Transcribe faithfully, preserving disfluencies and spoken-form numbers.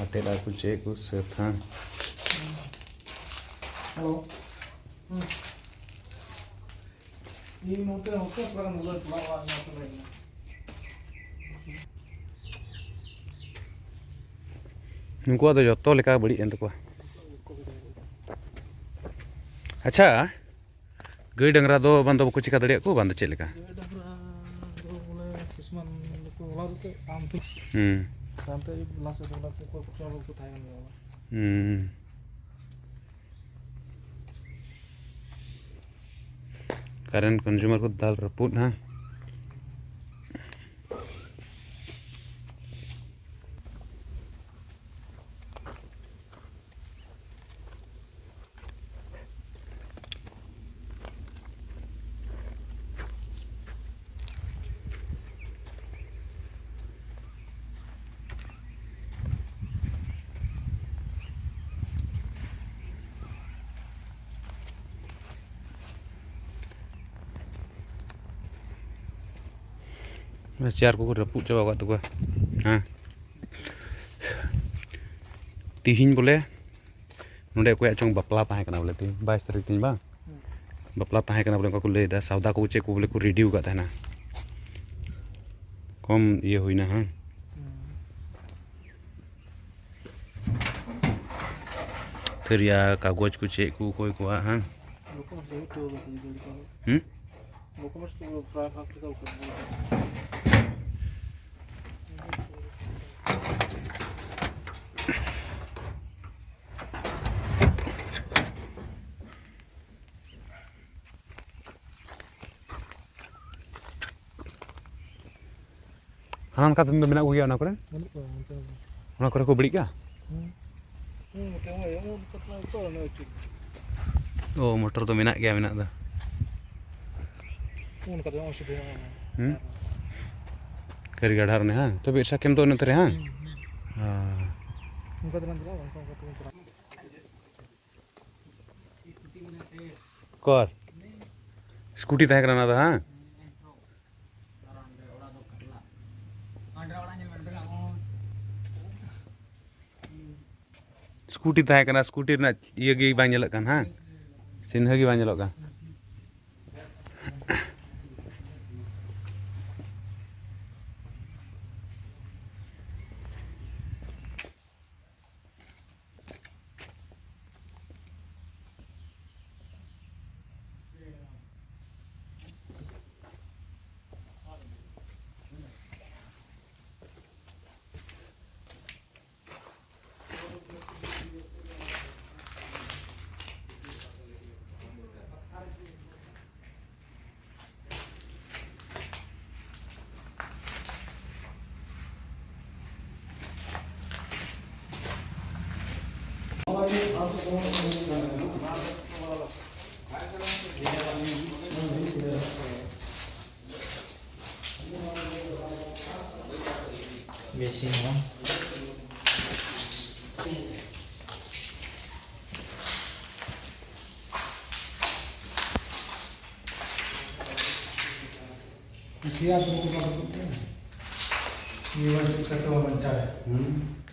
ᱟᱛᱮᱫ ᱟᱨ ᱠᱚ ᱪᱮᱫ ᱠᱚ ᱥᱟᱹᱛ ᱦᱟᱸ᱾ ᱦᱮᱞᱳ᱾ ᱦᱩᱸ᱾ ᱤᱧ ᱱᱚᱛᱮ, ᱱᱚᱛᱮ ᱛᱷᱚᱲᱟ ᱜᱟᱱ ᱵᱚᱞᱮ ᱴᱚᱞᱟ ᱚᱲᱟᱜ ᱧᱮᱞ ᱛᱚᱨᱟᱭ ᱢᱮ᱾ ᱱᱩᱠᱩᱣᱟᱜ ᱫᱚ ᱡᱚᱛᱚ ᱞᱮᱠᱟ ᱵᱟᱹᱲᱤᱡ ᱮᱱ ᱛᱟᱠᱚᱣᱟ᱾ ᱟᱪᱪᱷᱟ, ᱜᱟᱹᱭ ᱰᱟᱝᱨᱟ ᱫᱚ ᱵᱟᱝ ᱫᱚ ᱵᱟᱠᱚ ᱪᱤᱠᱟ ᱫᱟᱲᱮᱭᱟᱜ ᱠᱚ, ᱵᱟᱝ ᱫᱚ ᱪᱮᱫ ᱞᱮᱠᱟ? ᱜᱟᱹᱭ ᱰᱟᱝᱨᱟ ᱫᱚ ᱵᱚᱞᱮ ᱠᱤᱥᱢᱟᱱ ᱱᱩᱠᱩ ᱦᱚᱞᱟ ᱫᱚ ᱛᱮ ᱟᱢ ᱴᱷᱤᱠ᱾ ᱦᱩᱸ᱾ ᱛᱟᱭᱚᱢ ᱛᱮ ᱟᱹᱭᱩᱵ ᱞᱟᱥ ᱨᱮ ᱵᱚᱞᱮ ᱠᱚ ᱪᱚᱞ ᱠᱚ ᱛᱟᱦᱮᱸ ᱠᱟᱱ ᱜᱮᱭᱟ᱾ ᱦᱩᱸ᱾ ᱠᱟᱨᱮᱱᱴ ᱠᱚᱱᱡᱩᱢᱟᱨ ᱠᱚ ᱫᱟᱞ ᱨᱟᱹᱯᱩᱫ, ᱦᱮᱸ᱾ ᱪᱮᱭᱟᱨ ᱠᱚᱠᱚ ᱨᱟᱹᱯᱩᱫ ᱪᱟᱵᱟ ᱟᱠᱟᱫ ᱛᱟᱠᱚᱣᱟ᱾ ᱦᱮᱸ, ᱛᱤᱦᱤᱧ ᱵᱚᱞᱮ ᱱᱚᱰᱮ ᱚᱠᱚᱭᱟᱜ ᱪᱚᱝ ᱵᱟᱯᱞᱟ ᱛᱟᱦᱮᱸ ᱠᱟᱱᱟ ᱵᱚᱞᱮ, ᱛᱤᱦᱤᱧ ᱵᱟᱭᱤᱥ ᱛᱟᱹᱨᱤᱠᱷ ᱛᱤᱦᱤᱧ ᱵᱟᱝ? ᱦᱩᱸ᱾ ᱵᱟᱯᱞᱟ ᱛᱟᱦᱮᱸ ᱠᱟᱱᱟ ᱵᱚᱞᱮ, ᱚᱱᱠᱟ ᱠᱚ ᱞᱟᱹᱭᱫᱟ, ᱥᱟᱣᱫᱟ ᱠᱚ ᱪᱮᱫ ᱠᱚ ᱵᱚᱞᱮ ᱠᱚ ᱨᱮᱰᱤ ᱟᱠᱟᱫ ᱛᱟᱦᱮᱱᱟ, ᱠᱚᱢ ᱤᱭᱟᱹ ᱦᱩᱭᱱᱟ, ᱦᱮᱸ᱾ ᱦᱩᱸ᱾ ᱛᱷᱟᱹᱨᱤᱭᱟ, ᱠᱟᱜᱚᱡᱽ ᱠᱚ ᱪᱮᱫ ᱠᱚ ᱚᱠᱚᱭ ᱠᱚᱣᱟᱜ, ᱦᱮᱸ᱾ ᱦᱩᱸ? ᱦᱟᱱᱟ ᱱᱟᱠᱷᱟ ᱫᱤᱱ ᱫᱚ ᱢᱮᱱᱟᱜ ᱠᱚᱜᱮᱭᱟ ᱚᱱᱟ ᱠᱚᱨᱮ? ᱵᱟᱹᱱᱩᱜ ᱠᱚᱣᱟ ᱚᱱᱛᱮ ᱫᱚ᱾ ᱚᱱᱟ ᱠᱚᱨᱮ ᱠᱚ ᱵᱟᱹᱲᱤᱡ ᱠᱟᱜᱼᱟ? ᱦᱩᱸ᱾ ᱦᱩᱸ, ᱱᱚᱛᱮ ᱦᱚᱸ ᱦᱩᱭᱩᱜᱼᱟ, ᱱᱚᱛᱮ ᱠᱷᱚᱱᱟᱜ ᱜᱮᱛᱚ ᱚᱱᱮ ᱟᱹᱪᱩᱨ᱾ ᱚ, ᱢᱚᱴᱚᱨ ᱫᱚ ᱢᱮᱱᱟᱜ ᱜᱮᱭᱟ, ᱢᱮᱱᱟᱜ ᱫᱚ᱾ ᱦᱩᱸ, ᱱᱚᱝᱠᱟ ᱫᱚ ᱵᱟᱝ ᱥᱤᱫᱷᱟᱹ ᱦᱚᱸ᱾ ᱦᱩᱸ? ᱠᱟᱹᱨᱤ ᱜᱟᱰᱷᱟ ᱨᱮ, ᱦᱟᱝ? ᱛᱚᱵᱮ ᱮᱴᱟᱜ ᱠᱮᱢ ᱫᱚ ᱤᱱᱟᱹ ᱫᱷᱟᱨᱮ, ᱦᱟᱝ? ᱦᱩᱸ, ᱦᱩᱸ᱾ ᱦᱮᱸ᱾ ᱚᱱᱠᱟ ᱫᱚ ᱵᱟᱝ ᱪᱟᱞᱟᱜᱼᱟ, ᱚᱱᱠᱟ, ᱚᱱᱠᱟ ᱛᱮᱜᱮ ᱪᱟᱞᱟᱜᱼᱟ᱾ ᱚᱠᱚᱨ? ᱥᱠᱩᱴᱤ ᱛᱟᱦᱮᱸ ᱠᱟᱱᱟ ᱚᱱᱟ ᱫᱚ, ᱦᱟᱝ? ᱦᱩᱸ, ᱦᱩᱸ᱾ ᱟᱨ ᱚᱸᱰᱮ ᱚᱲᱟᱜ ᱫᱚ ᱠᱟᱴᱞᱟ᱾ ᱚᱸᱰᱮ ᱚᱲᱟᱜ ᱧᱮᱞ ᱢᱮ, ᱚᱸᱰᱮᱱᱟᱜ ᱦᱚᱸ᱾ ᱥᱠᱩᱴᱤ ᱛᱟᱦᱮᱸ ᱠᱟᱱᱟ, ᱥᱠᱩᱴᱤ ᱨᱮᱱᱟᱜ ᱤᱭᱟᱹ ᱜᱮ ᱵᱟᱝ ᱧᱮᱞᱚᱜ ᱠᱟᱱ, ᱦᱮᱸ, ᱪᱤᱱᱦᱟᱹ ᱜᱮ ᱵᱟᱝ ᱧᱮᱞᱚᱜ ᱠᱟᱱ᱾ ᱵᱮᱥᱤ ᱦᱚᱸ᱾ ᱥᱮᱭᱟ ᱫᱚ ᱵᱟᱝ ᱵᱟᱹᱱᱩᱜ ᱛᱟᱭᱟ᱾ ᱱᱤᱭᱟᱹ ᱵᱟᱨ ᱪᱮᱫ ᱞᱮᱠᱟ ᱛᱮ ᱵᱟᱧᱪᱟᱣ ᱮ? ᱦᱩᱸ᱾